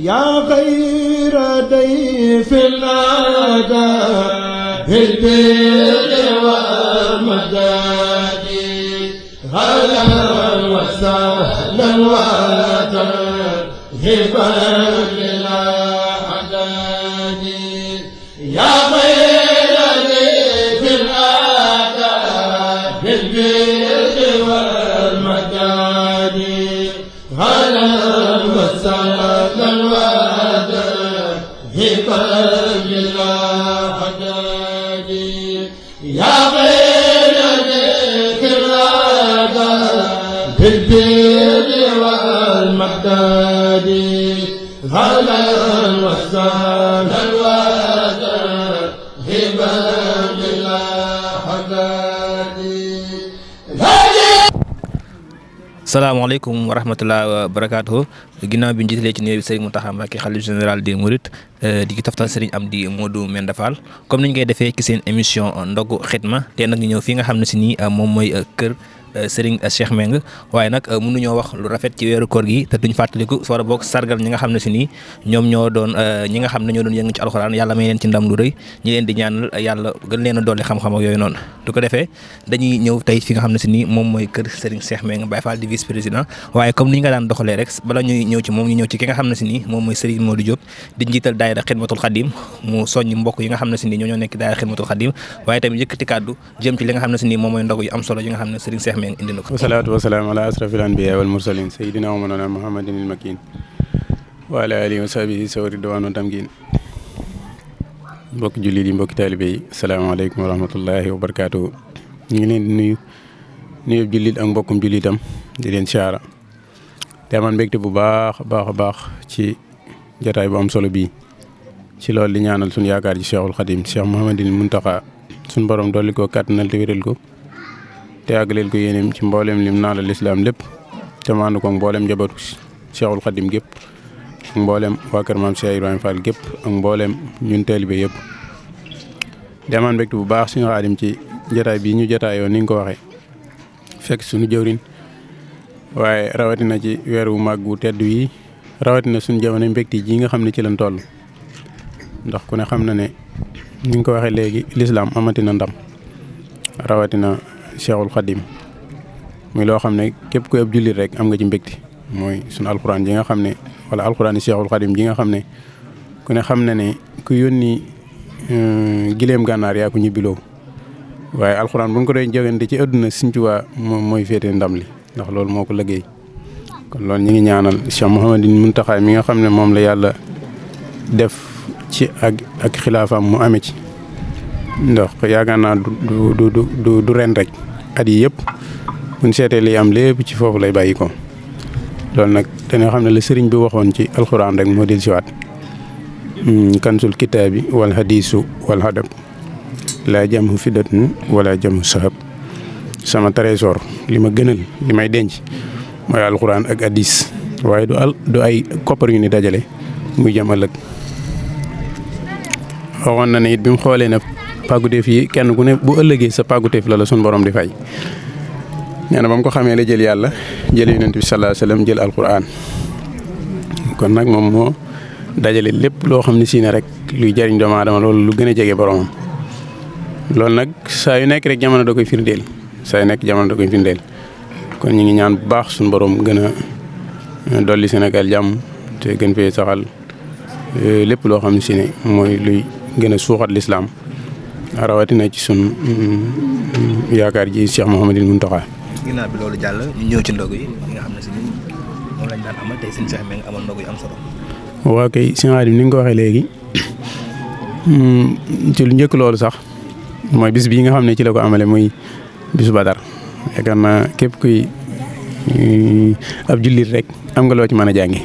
يا خير ضيف الأتى بالبر والمداد هلا وسهلا وترحبا للأعداد يا خير ضيف الأتى بالبر والمداد هلا وسهلا وترحبا للأعداد يا خير ضيف الأتى بالبر والمداد هلا وسهلا وترحبا للأعداد. salaamaaleykum wa rahmatulah wa barakaatuhu ginnaaw bi ñu jiitalee ci néew bi Serigne Mountakha Mbacké xalifa général des Mourides di ki taftal Serigne Amdi Modou Mbenda Fall comme ni ñu koy defee ci seen émission ndogu xidma te nag ñu ñëw fii nga xam ne si nii moom mooy kër Serigne Cheikh Meng waaye nag mënuñoo wax lu rafet ci weeru koor gi te duñ fàttaliku soo boog sargal ñi nga xam ne si nii ñoom ñoo doon ñi nga xam ne ñoo doon yëngu ci alxuraan yàlla may leen ci ndam lu rëy ñi leen di ñaanal yàlla gën leen a dolli xam-xam ak yooyu noonu du ko defee dañuy ñëw tey fi nga xam ne si nii moom mooy kër Serigne Cheikh Meng Baye Fall di vice président waaye comme ni ñu nga daan doxalee rek bala ñuy ñëw ci moom ñu ñëw ci ki nga xam ne si nii moom mooy Serigne Modou Diop di njiital daayira Xidmatul Xadim mu soññ mbokk yi nga xam ne si nii ñoo nekk daayira Xidmatul Xadim waaye tamit yëkkati kàddu jëm ci li nga xam ne si nii moom mooy ndogu yu am solo yi nga xam ne Serigne Cheikh Meng indi na ko. wasalaatu ala asrafil anbiya wal mursalin sayyidina wa mawlana muhammadin il makin wa ala alihi wa sahbihi sawri dawanu tamkin mbokki jullit yi mbokki taalibe yi asalaamaaleykum wa rahmatullahi wa barakaatuhu ñu ngi leen di nuyu jullit ak mbokkum jullitam di leen siyaara te amaan mbégte bu baax a baax ci jotaay bu am solo bii ci loolu di ñaanal suñu yaakaar ci Cheikhul Khadim Cheikh Mouhamadul Mountakha suñu borom dolli ko kàttanal te wéral ko te àggaleel ko yéeneem ci mboolem lim naa la lislaam lépp te maandu ko mboolem njabootu Cheikhul Khadim gépp ak mboolem waa kër maam Cheikh Ibrahima Fall gépp ak mboolem ñun taalibe yëpp di amaan mbégte bu baax suñu Xaadim ci jotaay bii ñu jotaayoo ni nga ko waxee fekk suñu jëwriñ waaye rawatina ci weer wu màgg wu tedd wi rawatina suñu jamono mbégte ji nga xam ne ci lañ toll ndax ku ne xam na ne ni nga ko waxee léegi lislaam amatina ndam rawatina Cheikhul Khadim muy loo xam ne képp ku ab jullit rek am nga ci mbégte mooy suñu alxuraan ji nga xam ne wala alxuraan yi Cheikhul Khadim ji nga xam ne ku ne xam na ne ku yónni gileem gànnaar yaa ko ñibbiloo waaye alxuraan bu ñu ko doon jogante ci àdduna Sëriñ Tuubaa moom mooy féete ndam li ndax loolu moo ko liggéey kon loolu ñu ngi ñaanal Cheikh Mouhamadou Mountakha mi nga xam ne moom la yàlla def ci ak xilaafam mu amee ci ndax yaakaar naa du ren rek at yi yëpp buñ seetee li am lépp ci foofu lay bàyyi ko loolu nag dañoo xam ne la sëriñ bi waxoon ci alxuraan rek moo del siwaat kansul kitaabi wal hadiisu wal hadab laa jam fidatun wala jam sahab sama trésor li ma gënal li may denc mooy alxuraan ak hadiis waaye du ay koppar yu ni dajale muy jëm ëllëg waxoon na ne it bi mu xoolee ne pàgguteef yi kenn ku ne bu ëllëgee sa pàgguteef la suñu borom di fay nee na ba mu ko xamee la jël yàlla jël yonent bi sallallahu alayhi wasallam jël alquran kon nag moom moo dajale lépp loo xam ne si ne rek luy jariñ doomu aadama loolu lu gën a jege boromam loolu nag saa yu nekk rek jamono da koy firndeel kon ñu ngi ñaan bu baax suñu borom gën a dolli Sénégal jàmm te gën fee saxal lépp loo xam ne si ne mooy luy gën a suuxat lislaam rawatina ci sun yaakaar ji Cheikh Mouhamadul Mountakha. ginnaaw bi loolu jàll ñu ñëw ci ndogu yi nga xam ne si moom lañ daan amal tey sëñ Cheikh Meng amal ndogu yu am solo. waaw kay sëñ Xaadim ni nga ko waxee léegi ci lu njëkk loolu sax mooy bis bii nga xam ne ci la ko amale muy bisu Badar yaakaar naa képp kuy ab jullit rek am nga loo ci mën a jànge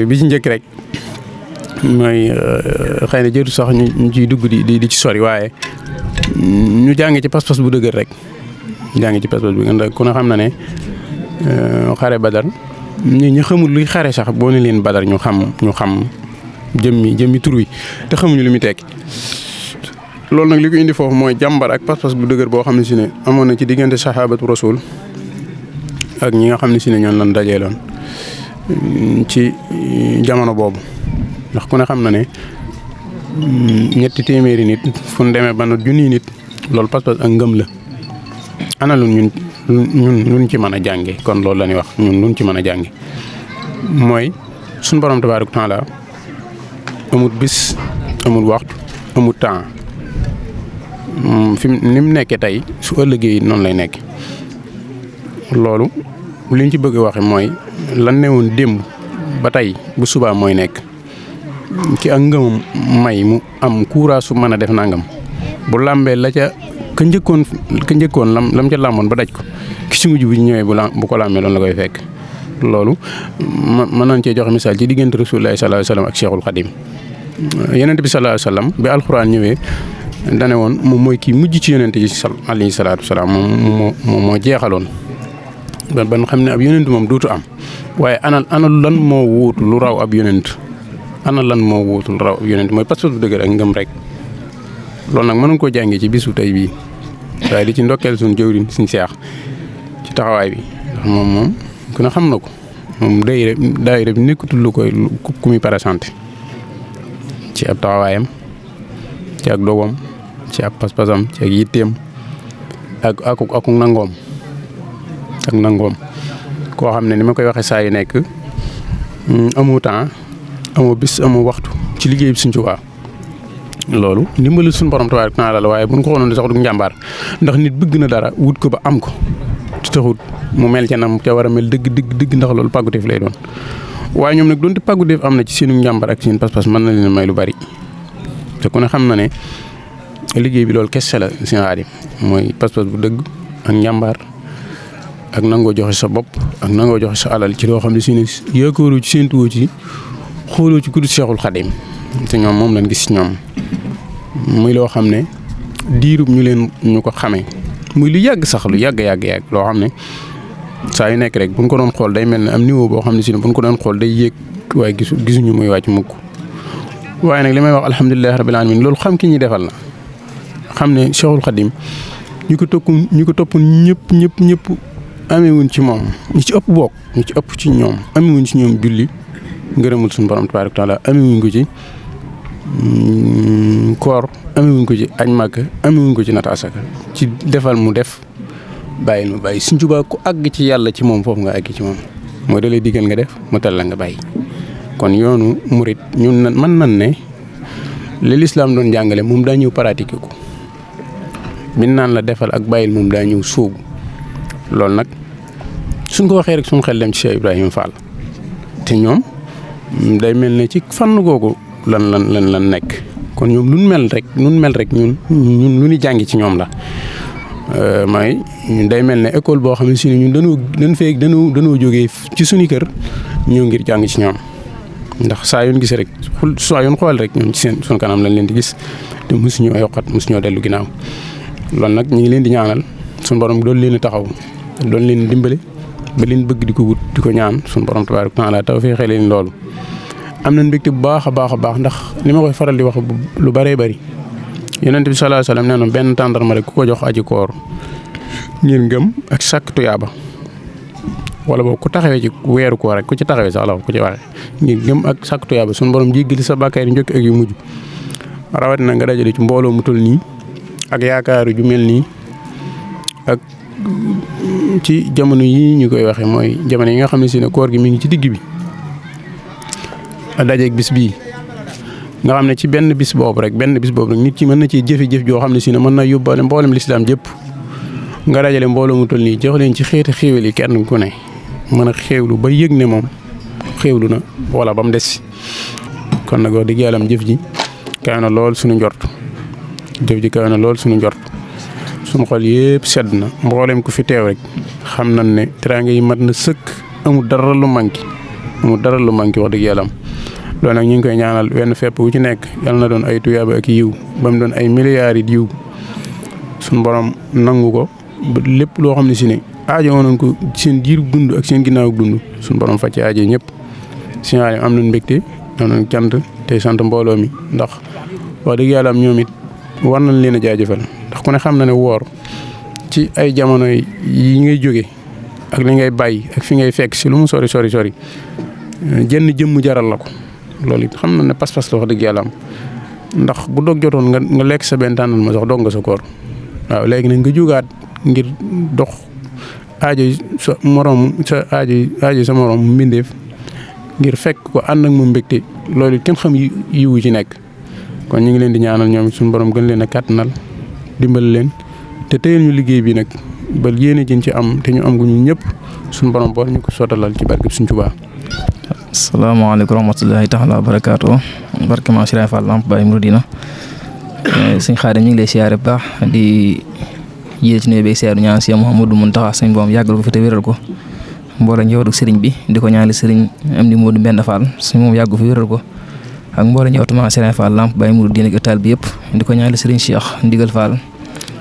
bi ci njëkk rek. mooy xëy na jëru sax ñu ciy dugg di ci sori waaye ñu jàng ci pas-pas bu dëgër rek jàng ci pas-pas bu dëgër ku ne xam na ne xare Badar ñu xamul luy xare sax boo ne leen Badar ñu xam jëmmi tur wi te xamuñu lu muy tekki loolu nag li ko indi foofu mooy jàmbar ak pas-pas bu dëgër boo xam ne si ne amoon na ci diggante sahabatu rasul ak ñi nga xam ne si ne ñoon lan dajeeloon ci jamono boobu ndax ku ne xam na ne ñetti téeméeri nit fu ñu demee ba na junniy nit loolu pas-pas ak ngëm la ana lu ñun ci mën a jànge kon loolu la ñuy wax ñun luñ ci mën a jànge mooy suñu borom tabaaraka taala amul bis amul waxtu amul temps fi ni mu nekkee tey su ëllëgee noonu lay nekk loolu liñ ci bëgg a waxe mooy lan ne woon démb ba tey bu subaa mooy nekk ki ak ngëmam may mu am courage su mën a def nangam bu làmbee la ca ka njëkkoon lam ca làmboon ba daj ko ki ci mujj bu ñëwee bu ko làmbee loolu la koy fekk loolu mën nañ cee joxe misaal ci diggante Rasulullah sallallahu alayhi wa sallam ak Cheikhul Khadim yonent bi sallallahu alayhi wa sallam bi alxuraan ñëwee dane woon moom mooy kii mujj ci yonent yi alayhi salaatu wasalaam moom moo jeexaloon ban xam ne ab yonent moom dootu am waaye ana lan moo wuutu lu raw ab yonent ana lan moo wuutu lu raw ab yonent mooy pas-pas bu dëgër ak ngëm rek loolu nag mënuñ koo jàngee ci bisu tey bii waaye di ci ndokkeel suñu jëwriñ suñu seex ci taxawaay bi ndax moom ku ne xam na ko moom daayira bi nekkatul lu koy ku muy présenté ci ab taxawaayam ci ak dogom ci ab pas-pasam ci ak yitteem ak nangoom koo xam ne ni ma koy waxee saa yu nekk amoo temps amoo bis amoo waxtu ci liggéey bi Sëñ Tuubaa loolu ndimbalu suñu borom tabaaraka taala la waaye buñ ko xoonoon sax du njàmbaar ndax nit bëgg na dara wut ko ba am ko ci taxut mu mel ca nam ca war a mel dëgg ndax loolu pàgguteef lay doon waaye ñoom nag doonte pàgguteef am na ci seenu njàmbaar ak seen pas-pas mën na leen may lu bari te ku ne xam na ne liggéey bi loolu kese la Sëñ Xaadim mooy pas-pas bu dëgg ak njàmbaar ak nangoo joxe sa bopp ak nangoo joxe sa alal ci loo xam ne si ne yaakaaroo ci séentuwoo ci xooloo ci ku dul Seexul Xaadim te ñoom moom lañ gis ci ñoom muy loo xam ne diirub ñu ko xamee muy lu yàgg sax lu yàgg loo xam ne saa yu nekk rek buñ ko doon xool day mel ne am niveau boo xam ne si ne buñ ko doon xool day yéeg waaye gisuñu muy wàcc mukk waaye nag li may wax alhamdulilah rabbil alamin loolu xam ki ñuy defal na xam ne Cheikhul Khadim ñu ko topp ñëpp amewuñ ci moom ñu ci ëpp ci ñoom amewuñ ci ñoom julli ngërëmul suñu borom tabaaraka taala amewuñ ko ci koor amewuñ ko ci añ màkk amewuñ ko ci natt asaka ci defal mu def bàyyil mu bàyyi Sëñ Tuubaa ku àgg ci yàlla ci moom foofu nga àgg ci moom mooy da lay diggal nga def mu tal la nga bàyyi kon yoonu murit ñun mën nan ne li lislaam doon jàngale moom daa ñëw pratiquer ko bin naan la defal ak bàyyil moom daa ñëw sóobu loolu nag suñ ko waxee rek suñu xel dem ci Cheikh Ibrahima Fall te ñoom day mel ne ci fànn googu lan nekk kon ñoom nun mel rek ñun lu ñu jàngi ci ñoom la mooy day mel ne école boo xam ne si ne ñun danoo jógee ci suñu kër ñëw ngir jàng ci ñoom ndax saa yoon gis rek saa yoon xool rek ñoom ci seen suñu kanam lañ leen di gis te mosuñoo yokkat mosuñoo dellu ginnaaw loolu nag ñu ngi leen di ñaanal suñu borom doon leen taxaw doon leen dimbale ba leen bëgg di ko wut di ko ñaan suñu borom tabaaraka taala taw fee xëy leen loolu. am nañ mbégte bu baax a baax ndax li ma koy faral di wax lu bëree bëri yonent bi sallallahu alayhi wasallam nee na benn tàndarma rek ku ko jox aji koor ngir ngëm ak sàkk tuyaaba wala boog ku taxawee ci weeru koor rek ku ci taxawee sax la ku ci waxee ngir ngëm ak sàkk tuyaaba suñu borom jéggali sa bàkkaar yi njëkk ak yu mujj rawatina nga dajale ci mbooloo mu toll nii ak yaakaaru ju mel nii ak ci jamono yi ñu koy waxee mooy jamono yi nga xam ne si ne koor gi mi ngi ci digg bi dajeeg bis bii nga xam ne ci benn bis boobu rek nit ki mën na ci jëf joo xam ne si ne mën na yóbbaale mboolem lislaam jëpp nga dajale mbooloo mu toll nii jox leen ci xeeti xéewal yi kenn ku ne mën a xéewlu ba yëg ne moom xéewlu na wala ba mu des kon nag wax dëgg yàlla jëf ji kawe na lool suñu njort suñu xol yëpp sedd na mboolem ku fi teew rek xam nañ ne teraanga yi mat na sëkk amul dara lu manqué wax dëgg yàlla loolu nag ñu ngi koy ñaanal wenn fepp wu ci nekk yàlla na doon ay tuyaaba ak yiw ba mu doon ay milliards yi yiw suñu borom nangu ko ba lépp loo xam ne si ne aajo woon nañ ko seen diir dund ak seen ginnaaw dund suñu borom fàcce aajo ñëpp signalé am nañ mbégte am nañ cant tey sant mbooloo mi ndax wax dëgg yàlla am ñoom it war nañ leen a jaajëfal ndax ku ne xam na ne woor ci ay jamono yi ngay jóge ak li ngay bàyyi ak fi ngay fekk si lu mu sori jenn jëmm jaral la ko loolu it xam na ne pas-pas la wax dëgg yàlla am ndax bu doog jotoon nga lekk sa benn tànnal ma sax doog nga sa koor waaw léegi nag nga jugaat ngir dox aajo sa morom sa morom mbindeef ngir fekk ko ànd ak moom mbégte loolu it kenn xam yiwu ci nekk kon ñu ngi leen di ñaanal ñoom suñu borom gën leen a kàttanal dimbal leen te téyel ñu liggéey bi nag ba yéene jën ci am te ñu am gu ñun ñëpp suñu borom boole ñu ko sottalal ci barkeb Sëriñ Tuubaa. asalaamaaleykum wa rahmatulahi taala wa barakaatu barke Maam Cheikh Fall Lamp Baye Mouridina sëñ Xaadim ñu ngi lay siyaare bu baax di yéel ci nuyu beeg siyaare ñaan si Mouhamadou Mountakha suñu boom yàggal ko fi te wéral ko mboolem njabootu sëriñ bi di ko ñaanal sëriñ Amdi Modou Mbenda Fall suñu moom yàgg fi wéral ko ak mboolem njabootu Maam Cheikh Fall Lamp Baye Mouridina ak taal bi yëpp di ko ñaanal sëriñ Cheikh Ndigal Fall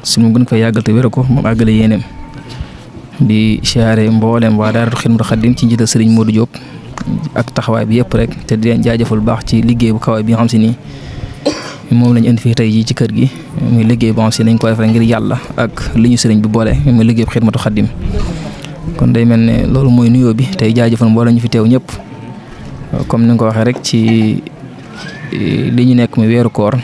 suñu gën ko yàggal te wéral ko moom àggale yéeneem di siyaare mboolem waa Daaratul Xidmatul Xaadim ci njiital sëriñ Modou Diop ak taxawaay bi yëpp rek te di leen jaajëfal bu baax ci liggéey bu kawaay bi nga xam si nii moom lañ indi fii tey jii ci kër gi muy liggéey boo xam si nañ ko def rek ngir yàlla ak li ñu sëriñ bi boole muy liggéey bu Xidmatul Xaadim kon day mel ne loolu mooy nuyoo bi tey jaajëfal mboolem ñu fi teew ñëpp comme ni nga ko waxee rek ci li ñu nekk muy weeru koor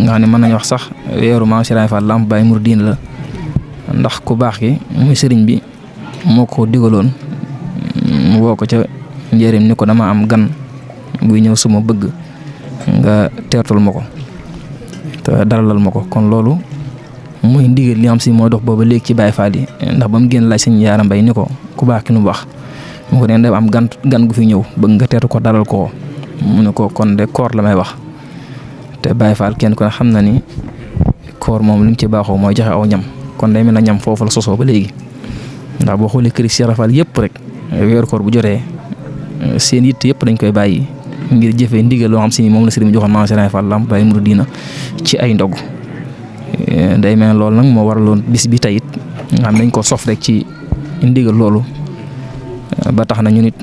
nga xam ne mën nañu wax sax weeru Maam Cheikh Fall Lamp Baye Mouridina la ndax ku baax gi muy sëriñ bi moo ko digaloon mu woo ko ca njëriñ ni ko dama am gan buy ñëw suma bëgg nga teertul ma ko te daralal ma ko kon loolu muy ndigal li am si moo dox booba léegi ci Baye Fall yi ndax ba mu génn laaj sëñ Yaara Mbay ni ko ku baax ki nu baax mu ko neen da am gan gu fi ñëw bëgg nga teertu ko dalal ko mu ne ko kon de koor la may wax te Baye Fall kenn ko ne xam na ni koor moom li mu ci baaxoo mooy joxe aw ñam kon day mel na ñam foofu la sosoo ba léegi ndax boo xoolee kër Cheikh Fall yëpp rek weeru koor bu jotee seen yitt yëpp dañ koy bàyyi ngir jëfee ndigal loo xam si ni moom la sëriñ bi joxoon Maam Cheikh Fall Lamp Baye Mouridina ci ay ndog day mel ne loolu nag moo waraloon bis bi tayit nga xam nañ ko sof rek ci ndigal loolu ba tax na ñu nit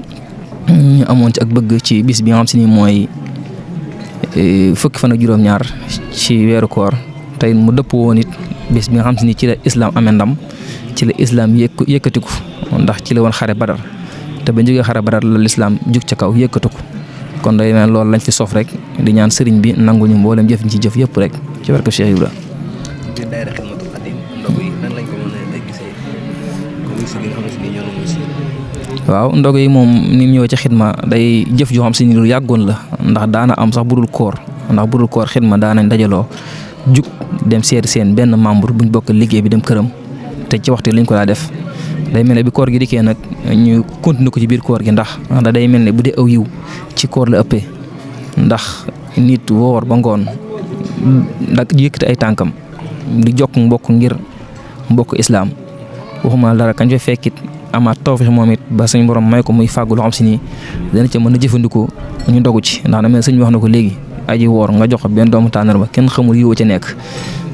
ñu amoon ci ak bëgg ci bis bi nga xam si ni mooy fukki fan ak juróom-ñaar ci weeru koor tey mu dëpp woon it bis bi nga xam si ni ci la islam amee ndam ci la islam yëkkatiku ndax ci la woon xare Badar te ba jógee xare Badar la lislaam jug ca kaw yëkkatiku kon day mel loolu lañ fi sof rek di ñaan sëriñ bi nanguñu mboolem jëf ci jëf yëpp rek ci barke Cheikh Ibra. waaw ndog yi moom ni mu ñëwee ci xidma day jëf joo xam si ni lu yàggoon la ndax daana am sax budul koor xidma daanañ dajaloo jug dem seeti seen benn membre buñ bokk liggéey bi dem këram te ci waxtu lañ ko daa def day mel ne bi koor gi dikkee nag ñu continuer ko ci biir koor gi ndax day mel ne bu dee aw yiw ci koor la ëppee ndax nit woor ba ngoon dak yëkkati ay tànkam di jokk mbokk ngir mbokk islaam waxuma dara kañ fa fekkit amaat tawfiix moom it ba suñ borom may ko muy fàggu loo xam si nii dana ca mën a jëfandikoo ñu dogu ci ndax da mel sëñ bi wax na ko léegi aji woor nga jox ko benn doomu tàndarma kenn xamul yiw ca nekk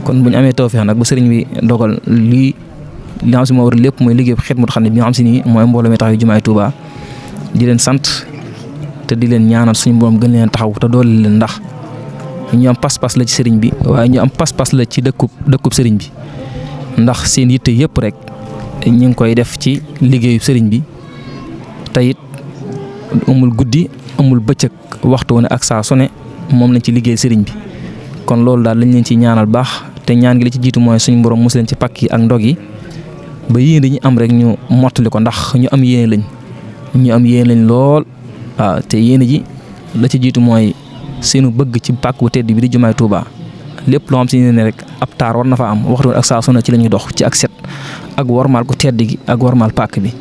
kon bu ñu amee tawfiix nag ba sëriñ bi dogal li nga xam si moo war lépp mooy liggéey Xidmatul Xaadim bi nga xam si nii mooy mbooloo mi taxaw jumaay Tuuba di leen sant te di leen ñaanal suñu borom gën leen taxaw te doole leen ndax ñu am pas-pas la ci sëriñ bi waaye ñu am pas-pas la ci dëkkub sëriñ bi ndax seen yitte yëpp rek ñu ngi koy def ci liggéeyu sëriñ bi te it amul guddi amul bëccëg waxtu wu ne ak saa su ne moom lañ ci liggéey sëriñ bi kon loolu daal lañ leen ci ñaanal baax te ñaan gi li ci jiitu mooy suñu borom mos leen ci pakk yi ak ndog yi ba yéen dañu am rek ñu mottali ko ndax ñu am yéene lañ lool waaw te yéene ji la ci jiitu mooy seenu bëgg ci pàkk bu tedd bi di jumaay Tuuba lépp loo xam si ne rek ab taar war na fa am waxtu ak saa su ne ci la ñuy dox ci ak set ak warmaal ku tedd gi ak warmaal pàkk bi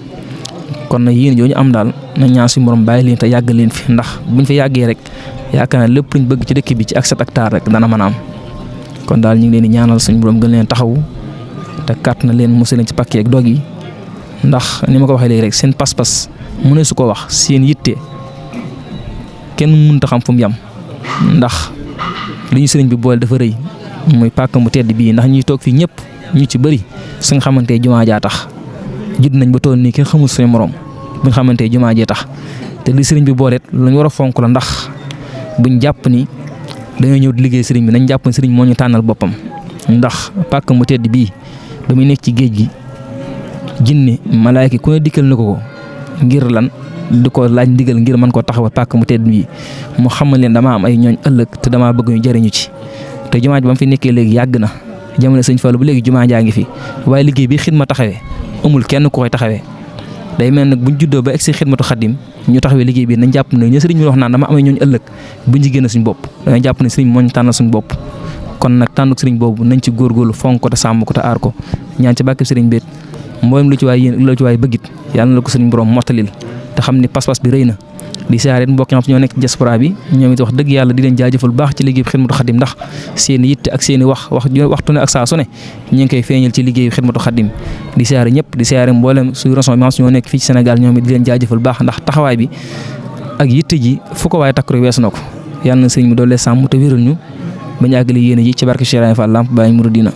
kon nag yéen jooju am daal na ñaan suñu borom bàyyi leen te yàgg leen fi ndax buñ fa yàggee rek yaakaar naa lépp luñ bëgg ci dëkk bi ci ak set ak taar rek dana mën a am kon daal ñu ngi leen di ñaanal suñu borom gën leen taxaw te kàtt na leen mos leen ci pàkk yi ak dog yi ndax ni ma ko waxee léegi rek seen pas-pas mu ne su ko wax seen yitte kenn mënut a xam fu mu yam ndax li ñu sëriñ bi boole dafa rëy muy pàkk mu tedd bii ndax ñuy toog fii ñëpp ñu ci bëri su nga xamante jumaa jaa tax judd nañ ba toll nii kenn xamul suñu morom bu nga xamante jumaa jee tax te li sëriñ bi booleet lu ñu war a fonk la ndax buñ jàpp ni dañoo ñëw di liggéey sëriñ bi nañ jàpp ni sëriñ moo ñu tànnal boppam ndax pàkk mu tedd bii ba muy nekk ci géej gi jinne malaayka ku ne dikkal na ko ngir lan di ko laaj ndigal ngir mën koo taxawal pàkk mu tedd bii mu xamal leen damaa am ay ñooñ ëllëg te damaa bëgg ñu jëriñu ci te jumaa ji ba mu fi nekkee léegi yàgg na jamono sëñ Fallu bu léegi jumaa jaa ngi fi waaye liggéey bi xidma taxawee amul kenn ku koy taxawee day mel nag buñ juddoo ba egg si xidmatu xadim ñu taxawee liggéey bi nañ jàpp ne ñu sëriñ bi wax naan dama amee ñooñ ëllëg buñ ci génn suñ bopp dañuy jàpp ne sëriñ moo ñu tànnal suñ bopp kon nag tànn sëriñ boobu nañ ci góorgóorlu fonk ko te sàmm ko te aar ko ñaan ci bàkki sëriñ béet mboolem lu ci waay yéen lu ci waay bëggit yàlla na la ko sëriñ borom mottalil te xam ni pas-pas bi rëy na di siyaare mbokk ñoo nekk ci diaspora bi ñoom it wax dëgg yàlla di leen jaajëfal bu baax ci liggéey bi xidmatu xadim ndax seen yitte ak seen i waxtu ne ak saa su ne ñu ngi koy feeñal ci liggéey bi xidmatu xadim di siyaare ñëpp di siyaare mboolem suy rason bi ñoo nekk fii ci Sénégal ñoom it di leen jaajëfal bu baax ndax taxawaay bi ak yitte ji fu ko waaye takk rek weesu na ko yàlla na sëriñ bi doole sàmm te wéral ñu bañ àggale yéene ji ci barke Cheikh Ibra Fall Lamp Baay Mouridina